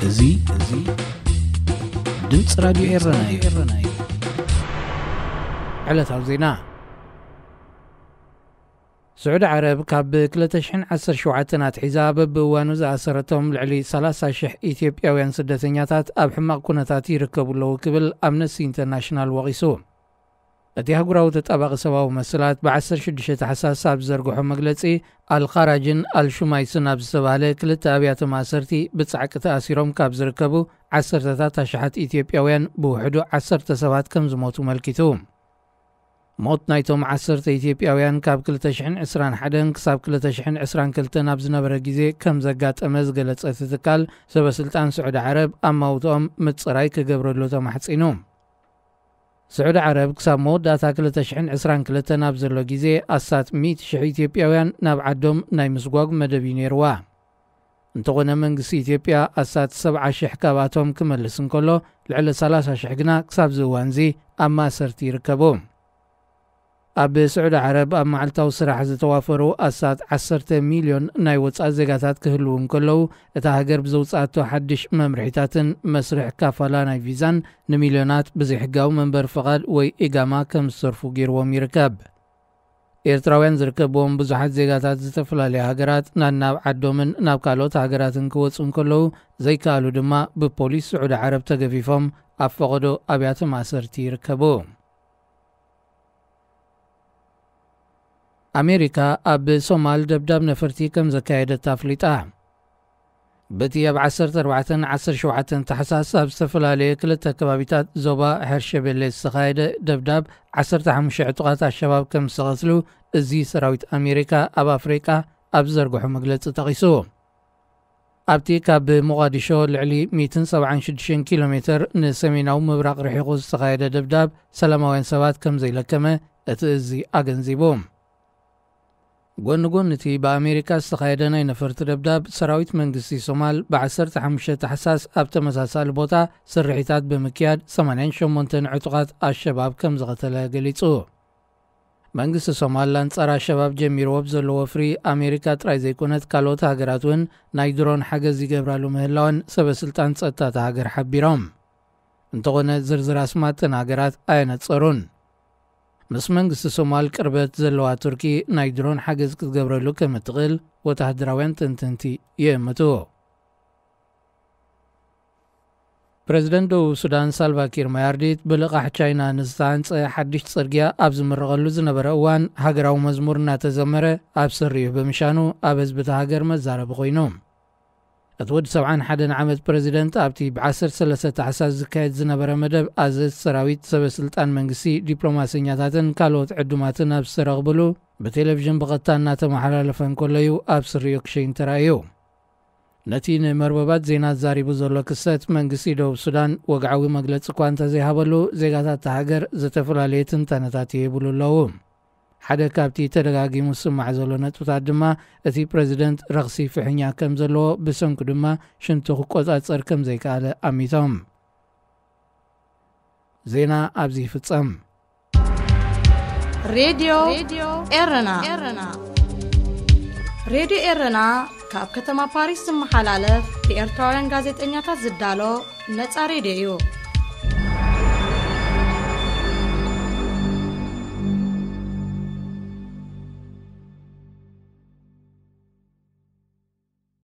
እዚ እዚ ድምፂ ራዲዮ ኤረና እዩ። ዕለታዊ ዜና። ስዑዲ ዓረብ ካብ ክልተ ሽሕን ዓሰርተ ሸውዓተን ኣትሒዛ በብእዋኑ ዝኣሰረቶም ልዕሊ ሰላሳ ሽሕ ኢትዮጵያውያን ስደተኛታት ኣብ ሕማቕ ኩነታት ይርከቡ ኣለዉ ክብል ኣምነስቲ ኢንተርናሽናል ወቒሱ። እቲ ኣህጉራዊ ተጣባቒ ሰብኣዊ መሰላት ብ ዓሰርተ ሽዱሽተ ታሕሳስ ኣብ ዝዘርግሖ መግለጺ፣ ኣልኻራጅን ኣልሹማይስን ኣብ ዝተባህለ ክልተ ኣብያተ ማእሰርቲ ብጻዕቂ ተኣሲሮም ካብ ዝርከቡ ዓሰርተታት ኣሽሓት ኢትዮጵያውያን ብውሕዱ ዓሰርተ ሰባት ከም ዝሞቱ መልኪቱ። ሞት ናይቶም ዓሰርተ ኢትዮጵያውያን ካብ ክልተ ሽሕን ዕስራን ሓደን ክሳብ ክልተ ሽሕን ዕስራን ክልተን ኣብ ዝነበረ ግዜ ከም ዘጋጠመ ዝገለጸ እቲ ትካል፣ ሰበ ስልጣን ስዑዲ ዓረብ ኣማውትኦም ምጽራይ ክገብረሉ ተማሕጺኑ። ስዑዲ ዓረብ ክሳብ መወዳእታ ክልተ ሽሕን ዕስራን ክልተን ኣብ ዘሎ ግዜ ኣስታት ሚእቲ ሽሕ ኢትዮጵያውያን ናብ ዓዶም ናይ ምስጓግ መደብ እዩ ነይርዋ። እንተኾነ መንግስቲ ኢትዮጵያ ኣስታት ሰብዓ ሽሕ ካብኣቶም ክመልስ እንከሎ፣ ልዕሊ ሰላሳ ሽሕ ግና ክሳብ እዚ እዋንዚ ኣብ ማእሰርቲ ይርከቡ። ኣብ ስዑዲ ዓረብ ኣብ መዓልታዊ ስራሕ ዝተዋፈሩ ኣስታት ዓሰርተ ሚልዮን ናይ ወጻኢ ዜጋታት ክህልዉ እንከለዉ፣ እታ ሃገር ብዘውጽኣቶ ሓድሽ መምርሒታትን መስርሕ ካፋላ ናይ ቪዛን ንሚልዮናት ብዘይሕጋዊ መንበሪ ፍቓድ ወይ ኢጋማ ከም ዝተርፉ ገይርዎም ይርከብ። ኤርትራውያን ዝርከብዎም ብዙሓት ዜጋታት ዝተፈላለያ ሃገራት ናናብ ዓዶምን ናብ ካልኦት ሃገራትን ክወጹ እንከለዉ፣ ዘይከኣሉ ድማ ብፖሊስ ስዑዲ ዓረብ ተገፊፎም ኣብ ፈቐዶ ኣብያተ ማእሰርቲ ይርከቡ። ኣሜሪካ ኣብ ሶማል ደብዳብ ነፈርቲ ከም ዘካየደት ኣፍሊጣ። በቲ ኣብ ዓሰርተ ኣርባዕተን ዓሰርተ ሸውዓተን ታሕሳስ ኣብ ዝተፈላለየ ክልተ ከባቢታት ዞባ ሐርሸቤሌ ዝተኻየደ ደብዳብ ዓሰርተ ሓሙሽተ ዕጡቓት ኣሸባብ ከም ዝተቐትሉ እዚ ሰራዊት ኣሜሪካ ኣብ ኣፍሪቃ ኣብ ዝዘርግሖ መግለጺ ጠቒሱ። ኣብቲ ካብ ሞቓዲሾ ልዕሊ ሚእትን ሰብዓን ሽዱሽተን ኪሎ ሜትር ንሰሜናዊ ምብራቕ ርሒቑ ዝተኻየደ ደብዳብ ሰላማውያን ሰባት ከም ዘይለከመ እቲ እዚ ኣገንዚቡ። ጎኒ ጎኒ እቲ ብኣሜሪካ ዝተኻየደ ናይ ነፈርቲ ደብዳብ፣ ሰራዊት መንግስቲ ሶማል ብ ዓሰርተ ሓሙሽተ ታሕሳስ ኣብ ተመሳሳሊ ቦታ ስርሒታት ብምክያድ ሰማንያን ሸሞንተን ዕጡቓት ኣሸባብ ከም ዝቐተለ ገሊጹ። መንግስቲ ሶማል ኣንጻር ኣሸባብ ጀሚርዎ ብዘሎ ወፍሪ፣ ኣሜሪካ ጥራይ ዘይኮነት ካልኦት ሃገራት እውን ናይ ድሮን ሓገዝ ይገብራሉ ምህላወን ሰበ ስልጣን ጸጥታ እታ ሃገር ሓቢሮም። እንተኾነ ዝርዝር ኣስማት እተን ሃገራት ኣየነጸሩን። ምስ መንግስቲ ሶማል ቅርበት ዘለዋ ቱርኪ ናይ ድሮን ሓገዝ ክትገብረሉ ከም እትኽእል ወተሃደራውያን ተንተንቲ ይእምቱ። ፕረዚደንት ደቡብ ሱዳን ሳልቫኪር ማያርዲት ብልቓሕ ቻይና ንዝተሃንጸ ሓድሽ ጽርግያ ኣብ ዝምረቐሉ ዝነበረ እዋን ሃገራዊ መዝሙር እናተዘመረ ኣብ ስሪኡ ብምሻኑ ኣብ ህዝቢ እታ ሃገር መዛረቢ ኮይኑ። እቲ ወዲ ሰብዓን ሓደን ዓመት ፕረዚደንት ኣብቲ ብ ዓሰርተ ሰለስተ ታሕሳስ ዝካየድ ዝነበረ መደብ ኣዘዝቲ ሰራዊት፣ ሰበ ስልጣን መንግስቲ፣ ዲፕሎማሰኛታትን ካልኦት ዕዱማትን ኣብ ዝተረኽብሉ ብቴሌቪዥን ብቐጥታ እናተመሓላለፈ እንከሎ እዩ ኣብ ስሪኡ ክሸይን ተራእዩ። ነቲ ንመርበባት ዜና ዛሪቡ ዘሎ ክስተት መንግስቲ ደቡብ ሱዳን ወግዓዊ መግለጺ እኳ እንተዘይሃበሉ፣ ዜጋታት እታ ሃገር ዝተፈላለየ ትንታነታት ይህብሉ ኣለዉ። ሓደ ካብቲ ተደጋጊሙ ዝስማዕ ዘሎ ነጥብታት ድማ እቲ ፕረዚደንት ረኽሲ ፍሕኛ ከም ዘለዎ፣ ብሰንኩ ድማ ሽንቱ ክቆጻጸር ከም ዘይከኣለ ኣሚቶም። ዜና ኣብዚ ይፍጸም። ሬድዮ ኤረና። ሬድዮ ኤረና ካብ ከተማ ፓሪስ ዝመሓላለፍ ብኤርትራውያን ጋዜጠኛታት ዝዳሎ ነጻ ሬድዮ እዩ።